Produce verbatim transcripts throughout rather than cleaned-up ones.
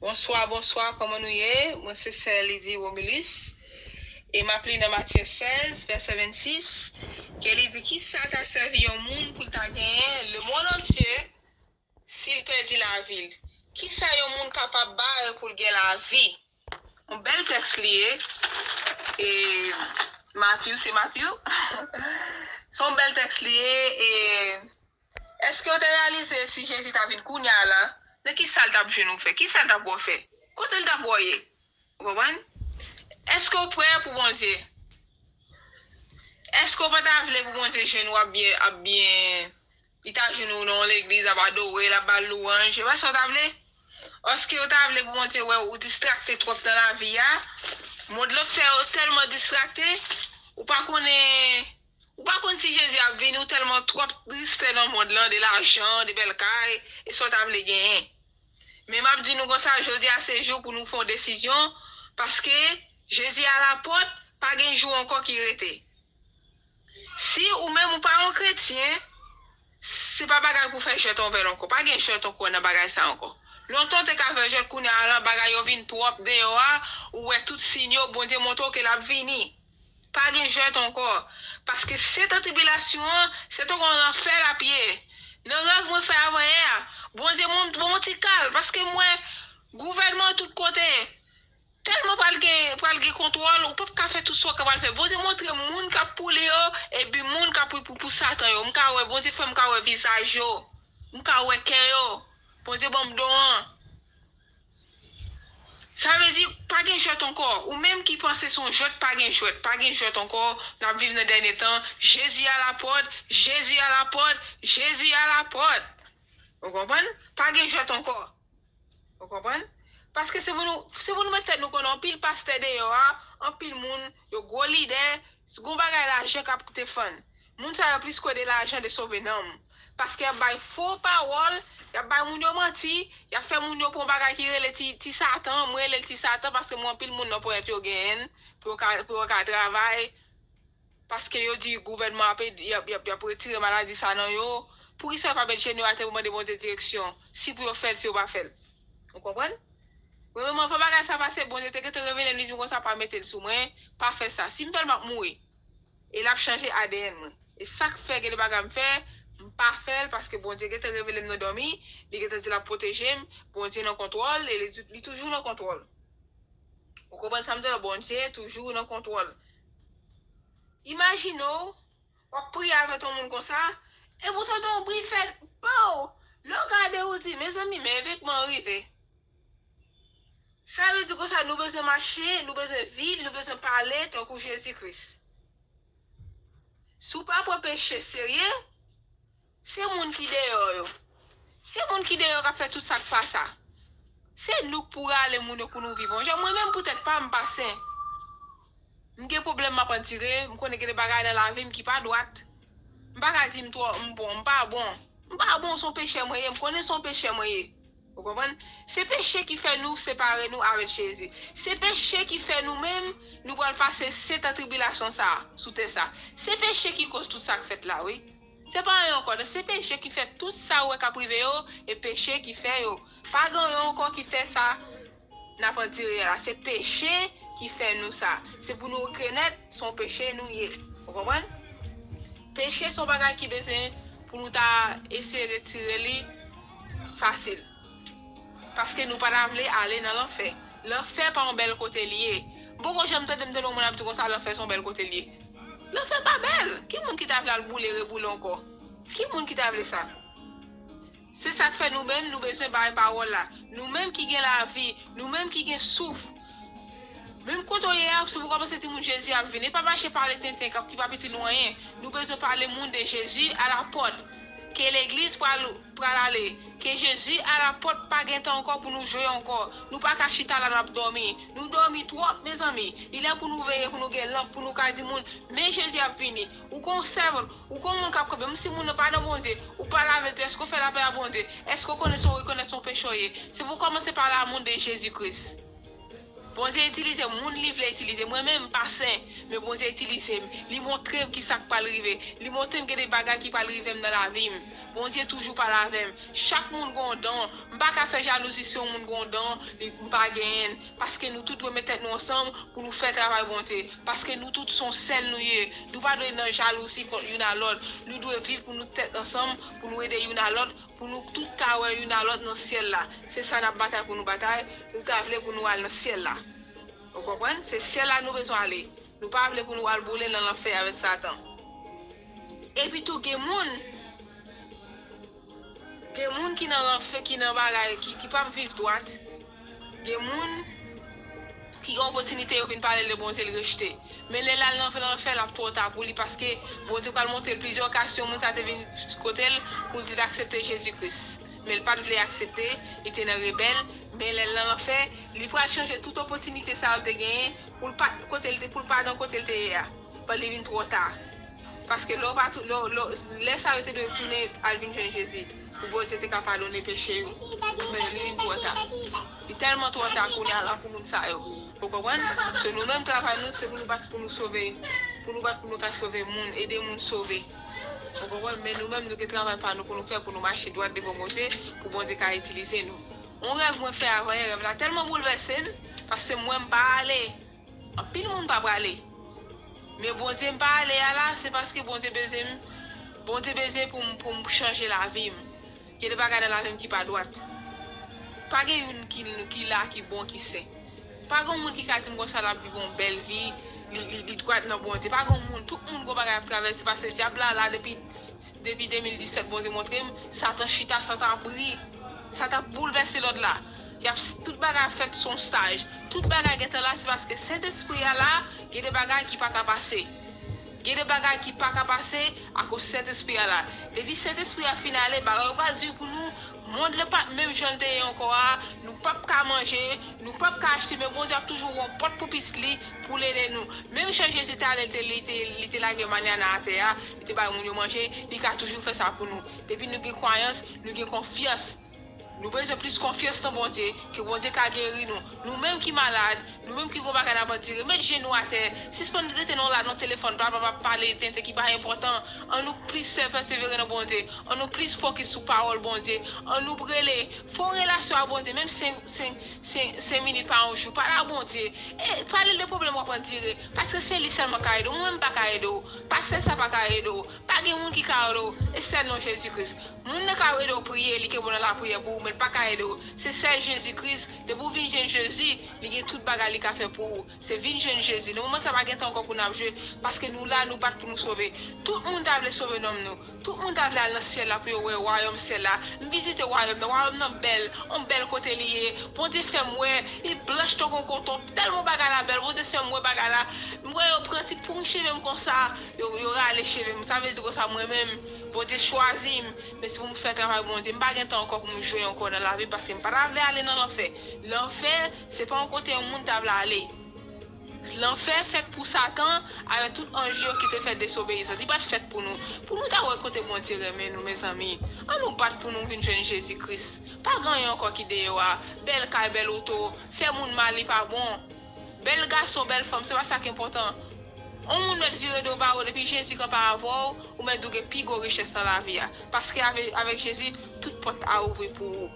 Bonswa, bonswa, kòman nou ye? Mwen se sè Lydie Romulus. E m ap li nan Matye sèz, vèsè vennsis, ke li di, "Kisa ta sèvi yon moun pou l ta genyen lemonn antye si l pèdi lavi l? Kisa yon moun kapab bay pou l gen lavi?" Yon bèl tèks li ye. E Matthew, se Matthew. Se yon bèl tèks li ye. E èske w te reyalize si Jezi ta vin kounye a la, nan ki sa l t ap jwenn ou fè? Ki sa l t ap wè w fè? Kote l t ap wè w ye? Ou konprann? Èske w prè pou Bondye? Èske w pa ta vle pou Bondye jwenn ou ap byen, ap byen, li ta jwenn ou nan yon legliz, ap adore l, ap ba l lwanj? Se pa sa w ta vle? Èske w ta vle pou Bondye wè ou distrakte twòp nan lavi a? Mond lan fè w tèlman distrakte, ou pa konnen, ou pa konn si Jezi ap vini, ou tèlman twòp distrè nan mond lan, de lajan, de bèl kay, e sa w ta vle genyen. Men m ap di nou konsa, jodi a se jou pou nou fè yon desizyon, paske Jezi a la pòt, pa gen jou ankò ki rete. Si ou menm ou pa yon kretyen, se pa bagay pou fè jwèt anvè l ankò. Pa gen jwèt ankò nan bagay sa ankò. Lontan w te ka fè jwèt, kounye a la bagay yo vin twòp deyò a, ou wè tout siy yo, Bondye montre w ke l ap vini. Pa gen jwèt ankò. Paske se tan tribilasyon an, se tankou yon lanfè l ap ye. Nan rèv mwen fè avanyè a, Bondye mont-, ban mwen ti kal, paske m wè gouvènman tout kote tèlman pral gen, pral gen kontwòl, ou p ap ka fè tout sa w ka pral fè. Bondye montre moun k ap pou li yo, epi moun k ap pou, pou, pou Satan yo. M ka wè, Bondye fè m ka wè vizaj yo. M ka wè kè yo. Bondye ban m don an. Sa vle di, pa gen jwèt ankò. Ou menm ki panse se yon jwèt, pa gen jwèt. Pa gen jwèt ankò. N ap viv nan dènye tan. Jezi a la pòt. Jezi a la pòt. Jezi a la pòt. Ou konprann? Pa gen jwèt ankò. Ou konprann? Paske se pou nou, se pou nou met tèt nou konnen anpil pastè deyò a, anpil moun, yo gwo lidè, si gon bagay lajan k ap defann. Moun sa yo plis kwè de lajan de sove nanm. Paske y ap bay fo pawòl, y ap bay moun yo manti, y ap fè moun yo pran bagay ki rele ti, ti satan, mwen rele l ti satan paske mwen anpil moun nan ponyèt yo genyen l, pou yo ka, pou yo ka travay, paske yo di gouvènman ap ed-, y ap, y ap, y ap retire maladi sa nan yo. Poukisa yo pa met jenou atè pou mande Bondye direksyon, si pou yo fè l, si yo pa fè l? Ou konprann? Premyèman, anvan bagay sa pase, Bondye te gentan revele m, li di m konsa, "Pa mete l sou mwen, pa fè sa. Si m fè l, m ap mouri." E l ap chanje A D N mwen. E sa k fè gen de bagay m fè, m pa fè l, paske Bondye gentan revele m nan dòmi, li gentan di l ap pwoteje m, Bondye nan kontwòl, e li, li toujou nan kontwòl. Ou konprann sa m di w la? Bondye toujou nan kontwòl. Imajine w, w ap priye avèk yon moun konsa, epi w tande yon bri fèt, pow! Lè w gade, ou di, "Mezanmi, men evènman an rive." Sa vle di konsa, nou bezwen mache, nou bezwen viv, nou bezwen pale tankou Jezi Kris. Si w pa pran peche serye, se moun ki deyò yo. Se moun ki deyò k ap fè tout sa k pa sa. Se nou k pou rale moun yo pou nou viv yon jan. Mwen menm pou tèt pa m, m pa sen. M gen pwoblèm, m ap andire, m konnen gen de bagay nan lavi m ki pa dwat. M pa ka di m twò, m bon, m pa bon. M pa bon, se yon pechè mwen ye, m konnen se yon pechè mwen ye. Ou konprann? Se peche ki fè nou separe nou avèk Jezi. Se peche ki fè nou menm, nou pral pase setan tribilasyon sa a, sou tè sa. Se peche ki koz tout sa k fèt la, wi. Se pa anyen ankò, non. Se peche ki fè tout sa ou wè k ap rive yo, e peche ki fè yo. Pa gen anyen ankò ki fè sa n ap andire la. Se peche ki fè nou sa. Se pou nou rekonèt se yon peche nou ye. Ou konprann? Peche se yon bagay ki bezwen pou nou ta eseye retire li fasil. Paske nou pa ta vle ale nan lanfè. Lanfè pa yon bèl kote li ye. M poko janm tande m tande yon moun ap di konsa lanfè se yon bèl kote li ye. Lanfè pa bèl. Ki moun ki ta vle al boule, reboule ankò? Ki moun ki ta vle sa? Se sa k fè nou menm, nou bezwen bay pawòl la. Nou menm ki gen lavi, nou menm ki gen souf. Menm kote w ye a, si w kòmanse di moun Jezi ap vini, e pa mache pale tenten k ap, ki p ap itil nou anyen. Nou bezwen pale moun de Jezi a la pòt. Ke legliz pral, pral ale. Ke Jezi a la pòt, pa gen tan ankò pou nou jwe ankò. Nou pa ka chita la n ap dòmi. Nou dòmi twòp, mezanmi. Li lè pou nou veye, pou nou gen lanp, pou nou ka di moun, "Men Jezi ap vini." Ou kon sèvant, ou kon moun k ap kanpe, menm si moun nan pa nan Bondye, ou pale avè l, di, "Èske w fè lapè a Bondye? Èske w konnen se w rekonèt se yon pechè w ye?" Se pou w kòmanse pale a moun de Jezi Kris. Bondye itilize moun li vle itilize. Mwen menm, m pa sen, men Bondye itilize m. Li montre m ki sa k pral rive. Li montre m gen de bagay ki pral rive m nan lavi m. Bondye toujou pale avè m. Chak moun gen yon don. M pa ka fè jalouzi si yon moun gen yon don, li, m pa genyen l. Paske nou tout dwe met tèt nou ansanm pou nou fè travay Bondye. Paske nou tout se yon sèl nou ye. Nou pa dwe nan jalouzi kont youn a lòt. Nou dwe viv pou nou tèt ansanm, pou nou ede youn a lòt, pou nou tout ka wè youn a lòt nan syèl la. Se sa n ap batay pou nou batay. Nou ta vle pou nou al nan syèl la. Ou konprann? Se syèl la nou bezwen ale. Nou pa vle pou nou al boule nan lanfè avèk Satan. Epi tou, gen moun, gen moun ki nan lanfè, ki nan bagay, ki, ki p ap viv dwat. Gen moun ki gen opòtinite yo vin pale de Bondye, l rejte. Men lè l al nan lanfè, l ap twò ta pou li, paske Bondye pral montre l plizyè okazyon moun sa te vin kote l pou l di l aksepte Jezi Kris. Men l pa t vle aksepte, li te nan rebèl, men lè l nan lanfè, li pral chanje tout opòtinite sa yo te genyen pou l pa kote l te, pou l pa nan kote l te ye a. But li vin twò ta. Paske lè w pa tou, lè, lè, lè sa yo te dwe tounen al vin jwenn Jezi, pou Bondye te ka padone peche yo. Men li vin twò ta. Li tèlman twò ta kounye a la pou moun sa yo. Ou konprann? Se nou menm travay nou, se pou nou bat pou nou sove, pou nou bat pou nou ka sove moun, ede moun sove. Ou konprann? Men nou menm, nou gen travay pa nou pou nou fè, pou nou mache dwat devan Bondye, pou Bondye ka itilize nou. Yon rèv mwen fè avanyè, rèv la tèlman boulvèse m, paske mwen m pa ale. Anpil moun pa prale. Men Bondye m pa ale a la, se paske Bondye bezwen m, Bondye bezwen pou m, pou m chanje lavi m. Gen de bagay nan lavi m ki pa dwat. Pa gen youn ki, ki la, ki bon, ki sen. Pa gen moun ki ka di m konsa l ap viv yon bèl vi, li, li, li dwat nan Bondye. Pa gen moun, tout moun gen bagay ap travèse, paske dyab la la depi, depi de mil disèt Bondye montre m, Satan chita, Satan ap ri, Satan ap boulvèse lòd la. Y ap, tout bagay ap fèt sou yon staj. Tout bagay gentan la, se paske Sentespri a la, gen de bagay ki pa ka pase. Gen de bagay ki pa ka pase akoz Sentespri a la. Depi Sentespri a fin ale, bagay yo pral di pou nou, mond lan p ap menm jan l te ye ankò a, nou p ap ka manje, nou p ap ka achte, men Bondye ap toujou yon pòt pou pitit li, pou l ede nou. Menm jan Jezi te ale, te, li te, li te lage manna nan atè a, li te bay moun yo manje, li ka toujou fè sa pou nou. Depi nou gen kwayans, nou gen konfyans. Nou bezwen plis konfyans nan Bondye, ke Bondye ka geri nou. Nou menm ki malad, nou menm ki gon bagay n ap andire, met jenou atè, sispann rete nan la, nan telefòn, bla, bla, bla, pale tenten ki pa enpòtan. An nou plis pèsevere nan Bondye. An nou plis fokis sou pawòl Bondye. An nou rele, fè yon relasyon ak Bondye, menm senk, senk, senk, senk minit pa yon jou. Pale ak Bondye. E pale de pwoblèm w ap andire. Paske se li sèlman ka ede w. Mwen menm m pa ka ede w. Pastè sa pa ka ede w. Pa gen moun ki ka ede w. E sèl non Jezi Kris. Moun nan ka ede w priye, li ke bon nan lapriyè pou ou, men l pa ka ede w. Se sèl Jezi Kris. Depi w vin jwenn Jezi, li gen tout bagay li ka fè pou ou. Se vin jwenn Jezi. Nan moman sa pa gen tan ankò pou n ap jwe, paske nou la, nou bat pou nou sove. Tout moun ta vle sove nanm nou. Tout moun ta vle al nan syèl la pou yo wè wayòm syèl la. M vizite wayòm nan. Wayòm nan bèl. On bèl kote li ye. Bondye fè m wè. Li blanch tankou koton. Tèlman bagay la bèl. Bondye fè m wè bagay la. M wè yo pran ti poun cheve m konsa. Yo, yo rale cheve m. Sa vle di konsa mwen menm, Bondye chwazi m. Men se pou m fè travay Bondye. M pa gen tan ankò pou m jwe ankò nan lavi m paske m pa ta vle ale nan lanfè. Lanfè, se pa yon kote yon moun ta vle ale. Lanfè fèt pou Satan avèk tout anj yo ki te fè desobeyisans. Li pa t fèt pou nou. Pou nou ta wè kote Bondye renmen nou, mezanmi. An nou bat pou nou vin jwenn Jezi Kris. Pa gen anyen ankò ki deyò a. Bèl kay, bèl oto, fè moun mal, li pa bon. Bèl gason, bèl fanm, se pa sa k enpòtan. On moun mèt vire do ba ou, depi Jezi kanpe avè w, ou mèt dwe gen pi gwo richès nan lavi a. Paske avè, avèk Jezi, tout pòt a ouvri pou ou.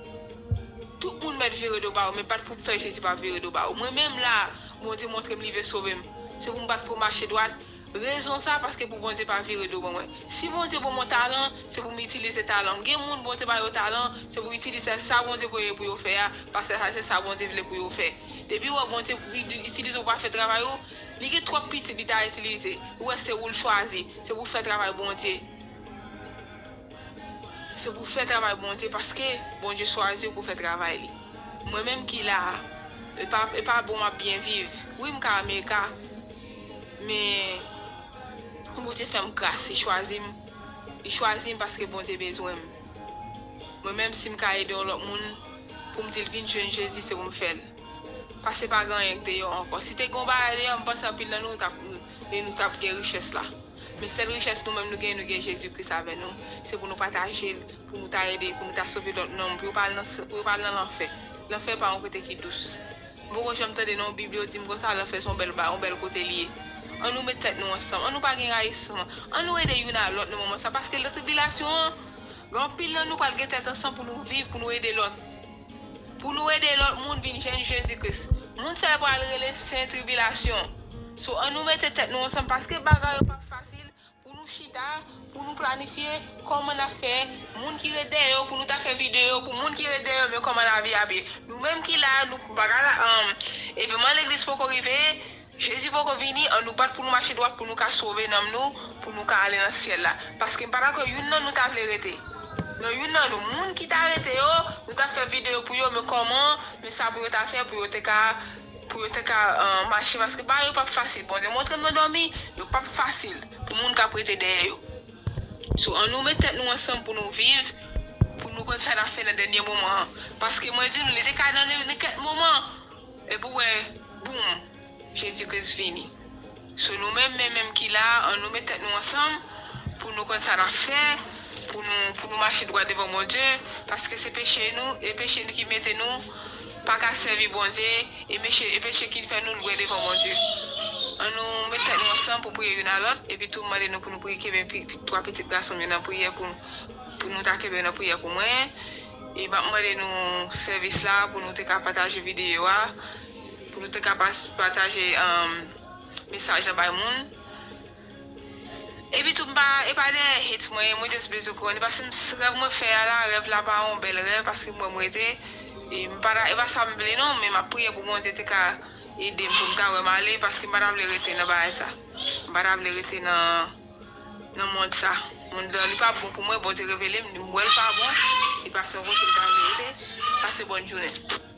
Tout moun mèt vire do ba ou, men pa t pou fè Jezi pa vire do ba ou. Mwen menm la, Bondye montre m li vle sove m. Se pou m bat pou m mache dwat. Rezon sa, paske pou Bondye pa vire do ban mwen. Si Bondye ban mwen talan, se pou m itilize talan m. Gen moun Bondye ba yo talan, se pou itilize sa Bondye voye pou yo fè a, paske sa se sa Bondye vle pou yo fè. Depi w wè Bondye itilize w pa fè travay ou, li gen twòp pitit li ta itilize. Ou wè se ou l chwazi, se pou fè travay Bondye. Se pou fè travay Bondye paske Bondye chwazi w pou fè travay li. Mwen menm ki la a, e pa, e pa bon m ap byen viv. Wi, m ka Amerika, men Bondye fè m gras, li chwazi m. Li chwazi m paske Bondye bezwen m. Mwen menm si m ka ede yon lòt moun pou m di l vin jwenn Jezi, se pou m fè l. Paske pa gen anyen k deyò ankò. Si te gen yon bagay deyò, m panse anpil nan nou t ap, e nou t ap gen richès la. Men sèl richès nou menm nou gen, nou gen Jezi Kris avè nou. Se pou nou pataje l, pou nou ta ede, pou nou ta sove lòt nanm, pou yo pa al nan, pou yo pa al nan lanfè. Lanfè pa yon kote ki dous. M poko janm tande nan yon Bib yo di m konsa lanfè se yon bèl ba, yon bèl kote li ye. An nou met tèt nou ansanm, an nou pa gen rayisman, an nou ede youn a lòt nan moman sa, paske nan tribilasyon an, gen anpil nan nou pral gen tèt ansanm pou nou viv, pou nou ede lòt. Pou nou ede lòt moun vin jwenn Jezi Kris. Moun sa yo pral rele sen tribilasyon. So, an nou mete tèt nou ansanm, paske bagay yo p ap fasil. Pou nou chita, pou nou planifye kòman n ap fè, moun ki ret dèyè yo, pou nou ta fè videyo pou moun ki ret dèyè yo, men kòman lavi ap ye. Nou menm ki la, nou pa ka la, um, evenman legliz poko rive, Jezi poko vini, an nou bat pou nou mache dwat, pou nou ka sove nanm nou, pou nou ka ale nan syèl la. Paske m pa dakò youn nan nou ta vle rete. Non, youn nan nou, moun ki ta rete yo, nou ta fè videyo pou yo, men kòman, men sa pou yo ta fè, pou yo te ka pou yo te ka uh, mache, paske bagay yo p ap fasil. Bondye montre m nan dòmi, yo p ap fasil pou moun k ap rete dèyè yo. So, an nou met tèt nou ansanm pou nou viv, pou nou konn sa n ap fè nan dènye moman an. Paske mwen di nou, li te ka nan nenpòt moman. Epi w wè, boum, Jezi Kris vini. So, nou menm, menm, menm ki la, an nou met tèt nou ansanm pou nou konn sa n ap fè, pou nou, pou nou mache dwat devan Bondye, paske se peche nou, e peche nou ki mete nou pa ka sèvi Bondye, e peche, e peche ki fè nou lwen devan Bondye. An nou met tèt nou ansanm pou priye youn a lòt, epi tou m mande nou pou nou priye kenbe pi, pi, twa pitit gason m yo nan priyè pou, pou nou ta kenbe nan priyè pou mwen. E m ap mande nou sèvis la pou nou te ka pataje videyo a, pou nou te ka pas, pataje um, mesaj la bay moun. Epi tou m pa, e pa de hate mwen, mwen just bezwen konn, e pa se rèv mwen fè a la, rèv la pa yon bèl rèv, paske m wè m rete, e m pa ta, e pa sa m vle non, men m ap priye pou Bondye te ka ede m pou m ta wè m ale, paske m pa ta vle rete nan bagay sa. M pa ta vle rete nan, nan mond sa. Mond lan, li pa bon pou mwen, Bondye revele m, m wè l pa bon, li pa se yon kote m ta vle rete. Pase bòn jounen.